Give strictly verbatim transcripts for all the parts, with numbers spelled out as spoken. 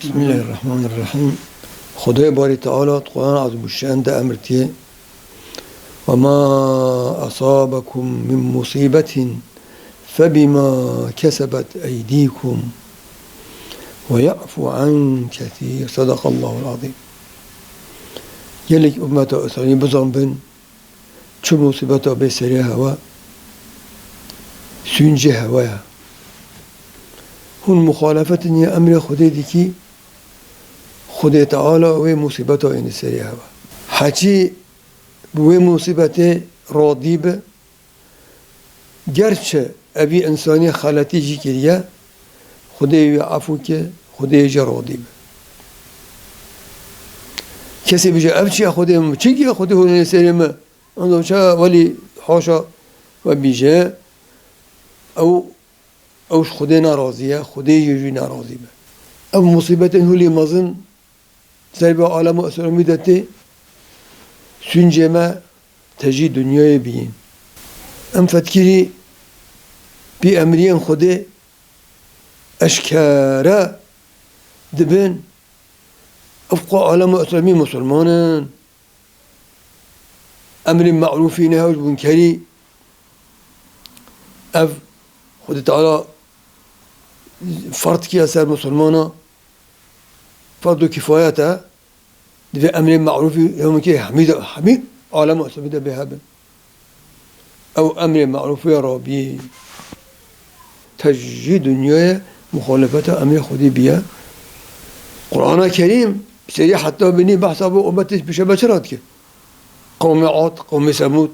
Bismillahirrahmanirrahim. Xwedê Barî Teala di Qur'an Azîmuşşan de emir tiye: "Ve ma asabekum min musibetin fe bima kesebet eydikum ve ya'fu an kesîr." Sadakallahul azîm. Gelek ummeta Îsraîlî bizanbin, çi musîbeta bê serê hewa, sûncê hewa ye. Hûn muxalefetin ya emrê Xwedê dikî, Xwedê Teala wê musîbeta êne serê hewa. Heçî bi wê musîbetê radî bi, gerçi evî însanî xeletî jî kiriye, Xwedê wî efû ke, Xwedê jî radî bi. Kesê bije, "Ev çi ye Xwedê min? Çi ye Xwedê hûn êne serê min?" Ondan ça welî haşa we bîje, ew, ew ji Xwedê nerazî ye, Xwedê jî jî nerazî be. Ev musîbetên hûlî mezin serba alema Îslamî de tê, sûncê me tejî dinyayê biyîn. Em fetkirî pî emriyên Xwedê eşkere dibin, ev xwe alema Îslamî musulman in. Emrê me'rûfî nehew ji munkerî. Ev Xwedê Teala ferd kiye ser musulmana. Ferdu kifayet e. Divê emrê me'rûfî ya munkerî hemî de, hemî alema Îslamî de bê hebin. Ew emrê me'rûfê rabî tejî dinyayê muxalefeta emrê Xwedê biye. Qur'ana Kerîm serî heta binî behsa bo ummetê pêşe me çira dike? Qewmê Ad, qewmê Semûd,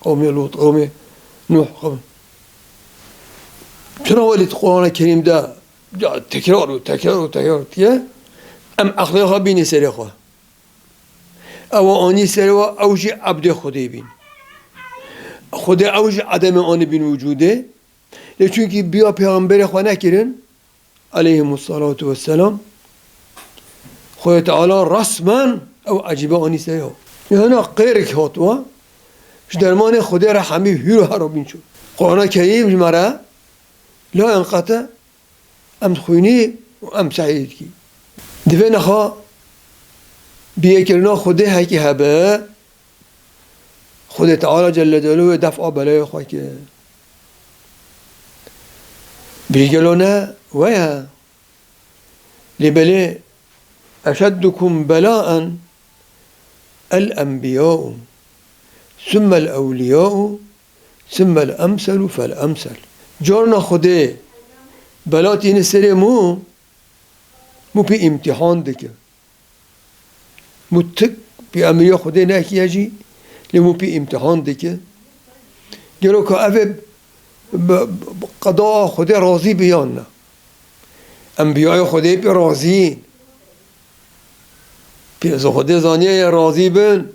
qewmê Lût, qewmê Nuh, qewm-, çira welî di Qur'ana Kerîm de ya tekrar û tekrar û tekrar diye? Em eqlê xwe bînî serê xwe. Ew anî serê we, ew jî ebdê Xwedê bîn. Xwedê ew jî edemê anî bîn wicûdê. Lê çunkî biya pêxemberê xwe nekirin, aleyhimussalatu vesselam, Xwedê Teala resmen ew ecîbe anî serê we. Hina qêrik hat we, ji dermanê Xwedê re hemî hûr û hera bîn çû. Qur'ana Kerîm ji me re la enqete Em dixwînî û em se'yê dikî. Divê niha biyekirina Xwedê hekî hebe, Xwedê Teala Celle Celaluhu wê defa belayê xwe ke. Bîr gelo ne we ye. Lê belê, "Eşeddukum belaen el-enbiyau, summel ewliyau, summel emselu fel emsel." Carna Xwedê bela tîne serê mû, mû pê îmtîhan dike. Mû tik pê emriya Xwedê nekiye jî, lê mû pê îmtîhan dike. Gelo ka ev ê bi, bi, bi qeda Xwedê razî bi yan ne? Enbiyayê Xwedê pê razî yîn. Pê ez Xwedê zaniye ye razî bin,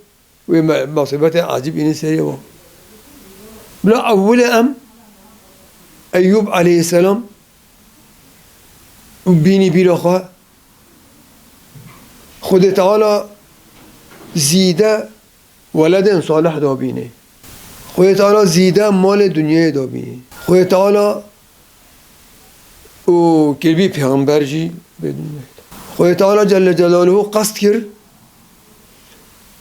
wê me, masîbetê ecîb înî serê wan. Bila ewilê em Eyûb aleyhisselam û bînî bîra xwe, Xwedê Teala zîde weledên salih dabînê. Xwedê Teala zîde malê dinyayê dabînê. Xwedê Teala û kirbî pêxember jî bê dinyayê. Xwedê Teala Celle Celaluhu qest kir,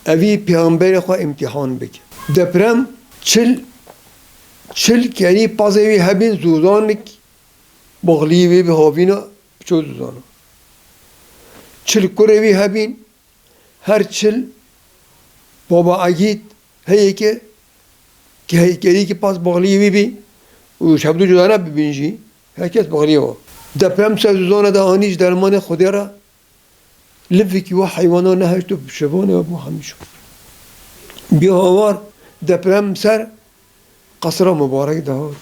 evî pêxemberê xwe îmtîhan bike. Deprem çil, çil kerî pazê wî hebîn zûzanik baxlî wî bi havîna biço zûzana. Çil kurê wî hebîn, her çil baba egît heyê ke, ke heykerî ki pas baxlî wî bî û şevdû cudane bibîn jî, her kes baxlî wa. Deprem ser zûzana de anî ji dermanê Xwedê re, livekî wa heywana nehişt û şevane bû hemîşo. Bî hawar deprem ser qesra mubarek de hat.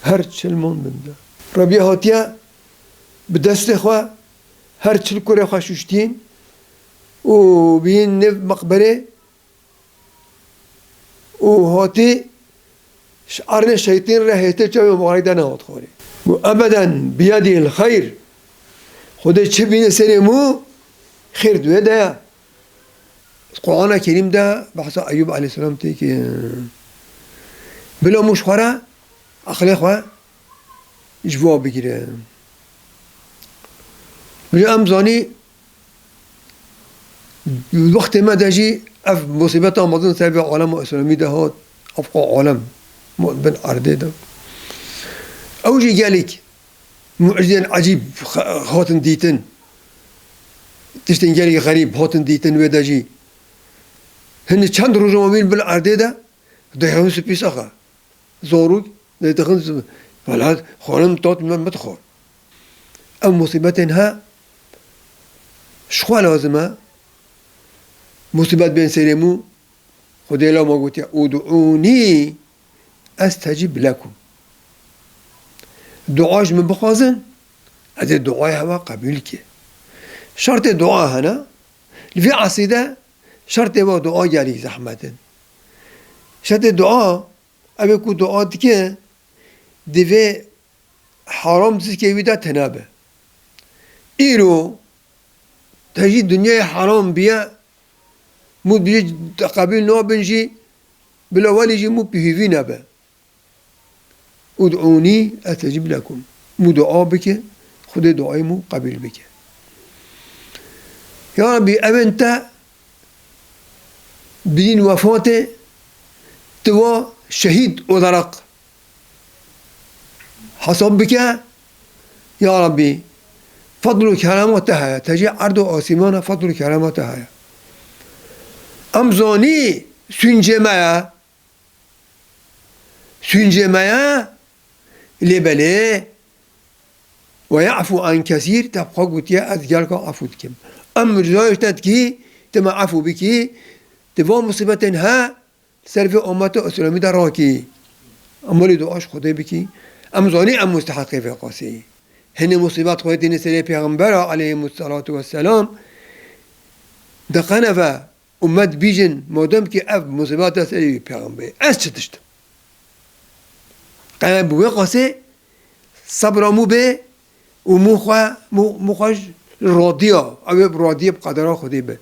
Her çil man bin de. Rebiye hatiye bi destê xwe her çil kurê xwe şuştîn û bîn nêv meqberê û hatî ji ernê şeytîn re hêtê çavê mubarek de nehat xwarê. Û ebeden biyedî el xeyr. Xwedê çi bîne serê mû, xêr di wê de ye. Qur'ana Kerîm de behsa Eyûb aleyhisselam tê kirin. Bila mû ji xwe re, eqlê xwe ji bo bigire. Ji em zanî, wextê me de jî ev musîbeta mezin ser vê alema Îslamî de hat, ev qo alem bin erdê de. Ew jî gelek mucizên ecîb hatin dîtin. Tiştên gelek xerîb hatin dîtin wê de jî. Hin çend roja wan bin erdê de, dehewin spî saxa. Zarok, dê dixin, wela xwarin tat me, me dixwar. Ev musîbetên he, ji xwe lazim e, musîbet bên serê mû, Xwedê lama gotiye, "Ud'ûnî estecib lekum." Dua ji min bixwazin, ez ê duayê hewa qebûl ke. Şertê dua hene, li vê esrî de şertê wa dua gelî zehmet in. Şertê dua, ev ê ku dua dike, divê heram zikê wî de tune be. Îro te jî dinyayê heram biye, mû bî te qebîl nabin jî, bila welî jî mû pihîvî nebe. Ud'ûnî estecib lekum. Mû dua bike, Xwedê duayê mû qebîl bike. Ya Rabbî, evên te bîn wefatê, tu wa şehîd olarak hesab bike. Ya Rabbî, fadl û kerema te heye. Te jî erd û asîmana fadl û kerema te heye. Em zanî sûncê me ye. Sûncê me ye. Lê belê, "Ve ya'fu an kesîr", te bi xwe gotiye, "Ez gelka efû dikim." Em rizayê te dikî, tu me efû bikî, tu van musîbetên he, li ser vê ummeta Îslamî de rakî. Em welî dua ji Xwedê bikî. Em zanî em musteheqê vê qasî. Hinê musîbet xwe tîne serê Pêxembera aleyhimusselatu vesselam. Diqene ve ummet bîjin, madem ki ev musîbet e serê wî Pêxemberê. Ez çi tiştim? Qe bi wê qasê sebra mû bê û mû xwe, mû, mû xwe ji radiya, ew ê bi radiyê bi qedera Xwedê be.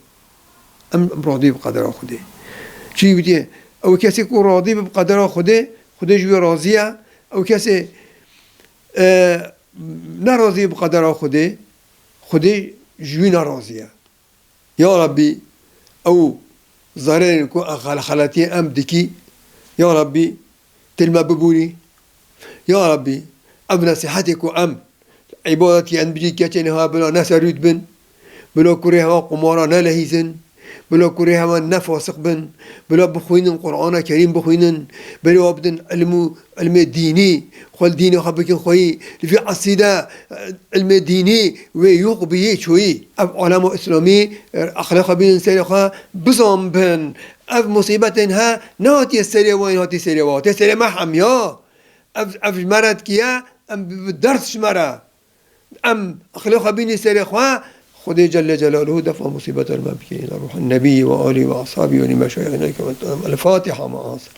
Em radî bi qedera Xwedê. Çi witiye? Ew kesê ku radî be bi qedera Xwedê, Xwedê ji wê razî ye. Ew kesê, e, ne razî bi qedera Xwedê, Xwedê ji wî ne razî ye. Ya Rabbî, ew zererên ku xel-, xeletiyê em dikî, ya Rabbî, tu li me bibûrî. Ya Rabbî, ev nesîhetê ku em îbadetî em bicî keçên hewa bila ne serût bin, bila kurê hewa qumara ne lehîzin, bila kurê hewa ne fasiq bin, bila bixwînin Qur'ana Kerîm bixwînin, bila wa bidin ilm û ilmê dînî, xwe li dînê xwe bikin xweyî, li vî esrî de, e, ilmê dînî wê yox biyê çoyî. Ev alema Îslamî, e, aqilê xwe bînin serê xwe, bizan bin. Ev musîbetên he, nehatiye serê we, hatiye serê we, hatiye serê me hemiya. Ev, ev ji me re dikiye, em bi, bi ders ji me re. Em aqilê xwe bînî serê xwe, Xwedê Celle Celaluhu defa musîbeta li me bike. Îla ruhan Nebî ve alî ve ashabî ve lî meşayixina kiram. El Fatiha ma asir.